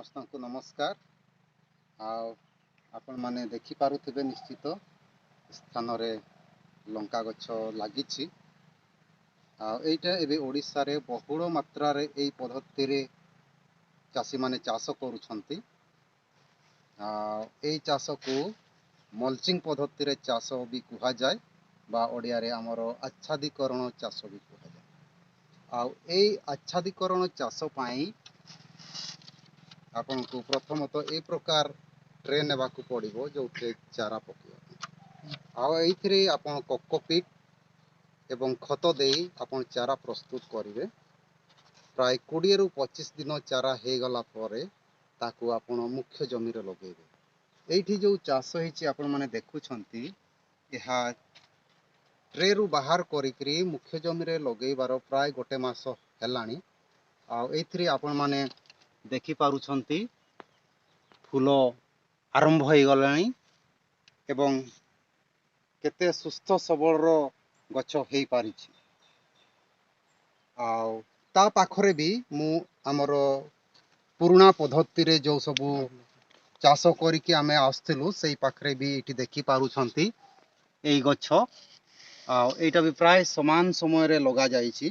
ସମସ୍ତଙ୍କୁ ନମସ୍କାର। ଆଉ ଆପଣମାନେ ଦେଖିପାରୁଥିବେ, ନିଶ୍ଚିତ ସ୍ଥାନରେ ଲଙ୍କା ଗଛ ଲାଗିଛି। ଆଉ ଏଇଟା ଏବେ ଓଡ଼ିଶାରେ ବହୁଳ ମାତ୍ରାରେ ଏଇ ପଦ୍ଧତିରେ ଚାଷୀମାନେ ଚାଷ କରୁଛନ୍ତି। ଆଉ ଏଇ ଚାଷକୁ ମଲଚିଂ ପଦ୍ଧତିରେ ଚାଷ ବି କୁହାଯାଏ ବା ଓଡ଼ିଆରେ ଆମର ଆଚ୍ଛାଦୀକରଣ ଚାଷ ବି କୁହାଯାଏ। ଆଉ ଏଇ ଆଚ୍ଛାଦୀକରଣ ଚାଷ ପାଇଁ ଆପଣଙ୍କୁ ପ୍ରଥମତଃ ଏଇ ପ୍ରକାର ଟ୍ରେ ନେବାକୁ ପଡ଼ିବ, ଯେଉଁଥିରେ ଚାରା ପକାଇବା ପାଇଁ। ଆଉ ଏଇଥିରେ ଆପଣ କୋକୋପିଟ୍ ଏବଂ ଖତ ଦେଇ ଆପଣ ଚାରା ପ୍ରସ୍ତୁତ କରିବେ। ପ୍ରାୟ 20ରୁ 25 ଦିନ ଚାରା ହେଇଗଲା ପରେ ତାକୁ ଆପଣ ମୁଖ୍ୟ ଜମିରେ ଲଗେଇବେ। ଏଇଠି ଯେଉଁ ଚାଷ ହେଇଛି, ଆପଣମାନେ ଦେଖୁଛନ୍ତି, ଏହା ଟ୍ରେରୁ ବାହାର କରିକିରି ମୁଖ୍ୟ ଜମିରେ ଲଗେଇବାର ପ୍ରାୟ ଗୋଟେ ମାସ ହେଲାଣି। ଆଉ ଏଇଥିରେ ଆପଣମାନେ ଦେଖିପାରୁଛନ୍ତି, ଫୁଲ ଆରମ୍ଭ ହେଇଗଲାଣି ଏବଂ କେତେ ସୁସ୍ଥ ସବଳର ଗଛ ହେଇପାରିଛି। ଆଉ ତା ପାଖରେ ବି ମୁଁ ଆମର ପୁରୁଣା ପଦ୍ଧତିରେ ଯେଉଁ ସବୁ ଚାଷ କରିକି ଆମେ ଆସୁଥିଲୁ, ସେଇ ପାଖରେ ବି ଏଇଠି ଦେଖିପାରୁଛନ୍ତି ଏଇ ଗଛ। ଆଉ ଏଇଟା ବି ପ୍ରାୟ ସମାନ ସମୟରେ ଲଗାଯାଇଛି,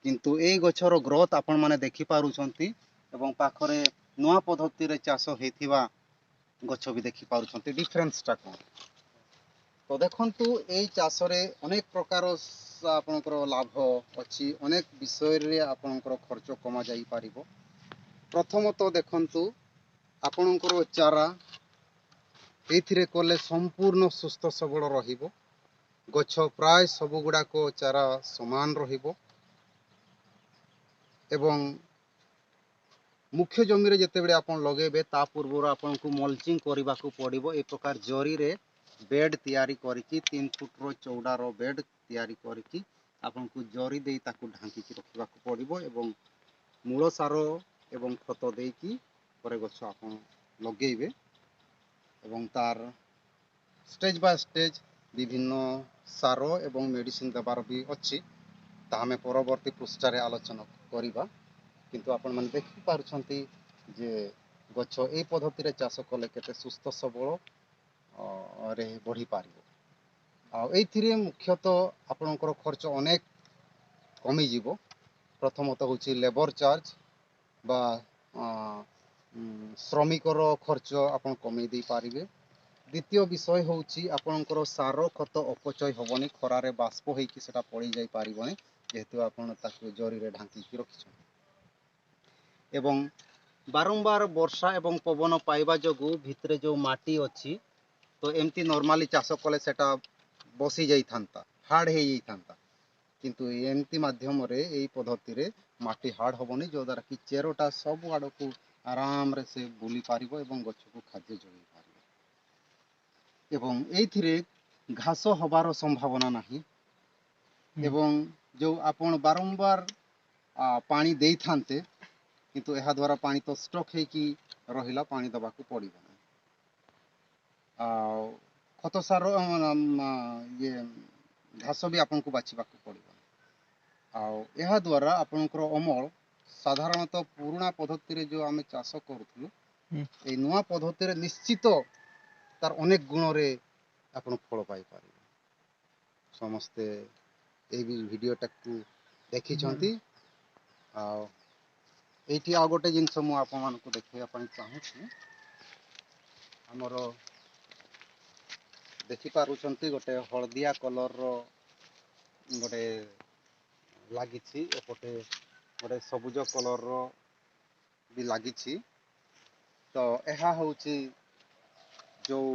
କିନ୍ତୁ ଏଇ ଗଛର ଗ୍ରୋଥ୍ ଆପଣମାନେ ଦେଖିପାରୁଛନ୍ତି ଏବଂ ପାଖରେ ନୂଆ ପଦ୍ଧତିରେ ଚାଷ ହେଇଥିବା ଗଛ ବି ଦେଖିପାରୁଛନ୍ତି ଡିଫରେନ୍ସଟା କ'ଣ। ତ ଦେଖନ୍ତୁ, ଏଇ ଚାଷରେ ଅନେକ ପ୍ରକାର ଆପଣଙ୍କର ଲାଭ ଅଛି, ଅନେକ ବିଷୟରେ ଆପଣଙ୍କର ଖର୍ଚ୍ଚ କମା ଯାଇପାରିବ। ପ୍ରଥମତଃ ଦେଖନ୍ତୁ, ଆପଣଙ୍କର ଚାରା ଏଇଥିରେ କଲେ ସମ୍ପୂର୍ଣ୍ଣ ସୁସ୍ଥ ସବଳ ରହିବ ଗଛ। ପ୍ରାୟ ସବୁଗୁଡ଼ାକ ଚାରା ସମାନ ରହିବ ଏବଂ ମୁଖ୍ୟ ଜମିରେ ଯେତେବେଳେ ଆପଣ ଲଗେଇବେ, ତା ପୂର୍ବରୁ ଆପଣଙ୍କୁ ମଲଚିଂ କରିବାକୁ ପଡ଼ିବ। ଏ ପ୍ରକାର ଜରିରେ ବେଡ୍ ତିଆରି କରିକି, 3 ଫୁଟର ଚଉଡ଼ାର ବେଡ୍ ତିଆରି କରିକି ଆପଣଙ୍କୁ ଜରି ଦେଇ ତାକୁ ଢାଙ୍କିକି ରଖିବାକୁ ପଡ଼ିବ ଏବଂ ମୂଳ ସାର ଏବଂ ଖତ ଦେଇକି ପରେ ଗଛ ଆପଣ ଲଗେଇବେ। ଏବଂ ତାର ଷ୍ଟେଜ୍ ବାଇ ଷ୍ଟେଜ୍ ବିଭିନ୍ନ ସାର ଏବଂ ମେଡ଼ିସିନ ଦେବାର ବି ଅଛି, ତାହା ଆମେ ପରବର୍ତ୍ତୀ ପୃଷ୍ଠାରେ ଆଲୋଚନା କରିବା। କିନ୍ତୁ ଆପଣମାନେ ଦେଖିପାରୁଛନ୍ତି ଯେ ଗଛ ଏଇ ପଦ୍ଧତିରେ ଚାଷ କଲେ କେତେ ସୁସ୍ଥ ସବଳ ରେ ବଢ଼ିପାରିବ। ଆଉ ଏଇଥିରେ ମୁଖ୍ୟତଃ ଆପଣଙ୍କର ଖର୍ଚ୍ଚ ଅନେକ କମିଯିବ। ପ୍ରଥମତଃ ହେଉଛି ଲେବର ଚାର୍ଜ ବା ଶ୍ରମିକର ଖର୍ଚ୍ଚ ଆପଣ କମେଇ ଦେଇପାରିବେ। ଦ୍ୱିତୀୟ ବିଷୟ ହେଉଛି ଆପଣଙ୍କର ସାର ଖତ ଅପଚୟ ହେବନି, ଖରାରେ ବାଷ୍ପ ହେଇକି ସେଟା ପଳେଇ ଯାଇପାରିବନି, ଯେହେତୁ ଆପଣ ତାକୁ ଜରିରେ ଢାଙ୍କିକି ରଖିଛନ୍ତି। ଏବଂ ବାରମ୍ବାର ବର୍ଷା ଏବଂ ପବନ ପାଇବା ଯୋଗୁଁ ଭିତରେ ଯେଉଁ ମାଟି ଅଛି, ତ ଏମିତି ନର୍ମାଲି ଚାଷ କଲେ ସେଟା ବସି ଯାଇଥାନ୍ତା, ହାର୍ଡ଼ ହେଇଯାଇଥାନ୍ତା। କିନ୍ତୁ ଏମିତି ମାଧ୍ୟମରେ, ଏଇ ପଦ୍ଧତିରେ ମାଟି ହାର୍ଡ଼ ହେବନି, ଯଦ୍ୱାରା କି ଚେରଟା ସବୁ ଆଡ଼କୁ ଆରାମରେ ସେ ବୁଲି ପାରିବ ଏବଂ ଗଛକୁ ଖାଦ୍ୟ ଯୋଗାଇ ପାରିବ। ଏବଂ ଏଇଥିରେ ଘାସ ହେବାର ସମ୍ଭାବନା ନାହିଁ। ଏବଂ ଯେଉଁ ଆପଣ ବାରମ୍ବାର ପାଣି ଦେଇଥାନ୍ତେ, କିନ୍ତୁ ଏହାଦ୍ୱାରା ପାଣି ତ ଷ୍ଟକ୍ ହେଇକି ରହିଲା, ପାଣି ଦେବାକୁ ପଡ଼ିବ ନାହିଁ। ଆଉ ଖତ ସାର ଇଏ ଘାସ ବି ଆପଣଙ୍କୁ ବାଛିବାକୁ ପଡ଼ିବ। ଆଉ ଏହାଦ୍ୱାରା ଆପଣଙ୍କର ଅମଳ, ସାଧାରଣତଃ ପୁରୁଣା ପଦ୍ଧତିରେ ଯେଉଁ ଆମେ ଚାଷ କରୁଥିଲୁ, ଏଇ ନୂଆ ପଦ୍ଧତିରେ ନିଶ୍ଚିତ ତାର ଅନେକ ଗୁଣରେ ଆପଣ ଫଳ ପାଇପାରିବେ। ସମସ୍ତେ ଏଇ ଭିଡ଼ିଓଟାକୁ ଦେଖିଛନ୍ତି। ଆଉ ଏଇଠି ଆଉ ଗୋଟେ ଜିନିଷ ମୁଁ ଆପଣମାନଙ୍କୁ ଦେଖେଇବା ପାଇଁ ଚାହୁଁଛି। ଆମର ଦେଖିପାରୁଛନ୍ତି, ଗୋଟେ ହଳଦିଆ କଲର୍ର ଗୋଟେ ଲାଗିଛି, ଏପଟେ ଗୋଟେ ସବୁଜ କଲର୍ର ବି ଲାଗିଛି। ତ ଏହା ହେଉଛି ଯେଉଁ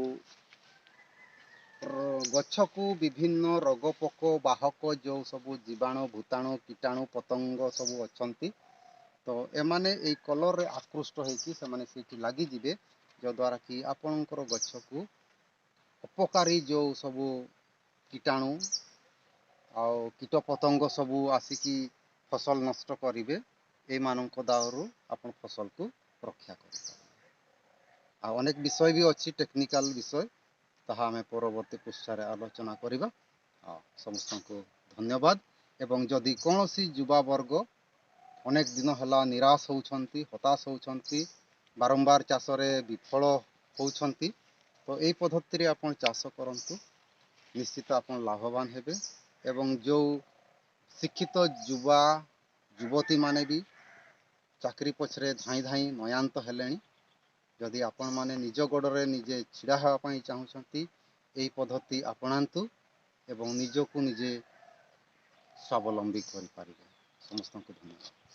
ଗଛକୁ ବିଭିନ୍ନ ରୋଗ ପୋକ ବାହକ ଯେଉଁ ସବୁ ଜୀବାଣୁ, ଭୂତାଣୁ, କୀଟାଣୁ, ପତଙ୍ଗ ସବୁ ଅଛନ୍ତି, ତ ଏମାନେ ଏଇ କଲର୍ରେ ଆକୃଷ୍ଟ ହେଇକି ସେମାନେ ସେଇଠି ଲାଗିଯିବେ, ଯଦ୍ୱାରା କି ଆପଣଙ୍କର ଗଛକୁ ଅପକାରୀ ଯେଉଁ ସବୁ କୀଟାଣୁ ଆଉ କୀଟ ପତଙ୍ଗ ସବୁ ଆସିକି ଫସଲ ନଷ୍ଟ କରିବେ, ଏଇମାନଙ୍କ ଦାଉରୁ ଆପଣ ଫସଲକୁ ରକ୍ଷା କରିପାରିବେ। ଆଉ ଅନେକ ବିଷୟ ବି ଅଛି, ଟେକ୍ନିକାଲ ବିଷୟ, ତାହା ଆମେ ପରବର୍ତ୍ତୀ ପୃଷ୍ଠାରେ ଆଲୋଚନା କରିବା। ଆଉ ସମସ୍ତଙ୍କୁ ଧନ୍ୟବାଦ। ଏବଂ ଯଦି କୌଣସି ଯୁବାବର୍ଗ ଅନେକ ଦିନ ହେଲା ନିରାଶ ହେଉଛନ୍ତି, ହତାଶ ହେଉଛନ୍ତି ବାରମ୍ବାର ଚାଷରେ ବିଫଳ ହେଉଛନ୍ତି, ତ ଏଇ ପଦ୍ଧତିରେ ଆପଣ ଚାଷ କରନ୍ତୁ, ନିଶ୍ଚିତ ଆପଣ ଲାଭବାନ ହେବେ। ଏବଂ ଯେଉଁ ଶିକ୍ଷିତ ଯୁବା ଯୁବତୀମାନେ ବି ଚାକିରି ପଛରେ ଧାଇଁ ଧାଇଁ ନୟାନ୍ତ ହେଲେଣି, ଯଦି ଆପଣମାନେ ନିଜ ଗୋଡ଼ରେ ନିଜେ ଛିଡ଼ା ହେବା ପାଇଁ ଚାହୁଁଛନ୍ତି, ଏହି ପଦ୍ଧତି ଆପଣାନ୍ତୁ ଏବଂ ନିଜକୁ ନିଜେ ସ୍ୱାବଲମ୍ବୀ କରିପାରିବେ। ସମସ୍ତଙ୍କୁ ଧନ୍ୟବାଦ।